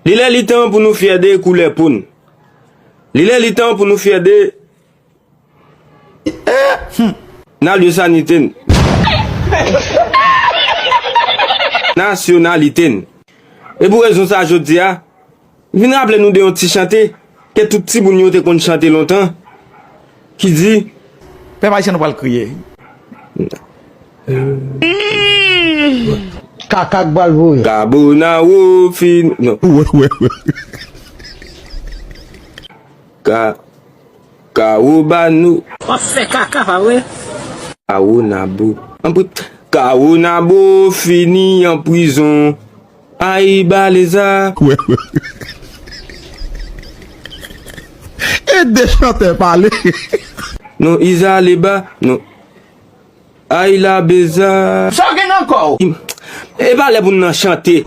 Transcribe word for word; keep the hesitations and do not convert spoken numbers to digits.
Li lè li tan pou nou fyè de koulè po n. Li lè li tan pou nou fyè de nalyosanite n. Nasyonalite n. E pou rezon sa jodi a, vin raple nou de yon ti chante ke tout timoun yo te konn chante lontan, ki di, Pèp ayisyen nou pral kriye. Kaka k pral voye. Kabonaro fin. Non. Ka, Kawobano. W ap fè kaka, pa vre? Kawonabo. Anpri. Kawonabo fini an prizon. Ay, Baleza. E de chantè pale. Non, Izaleba. Non. Ay, Labeza. Sa w gen nan kò w? E pa lè pou n nan chante.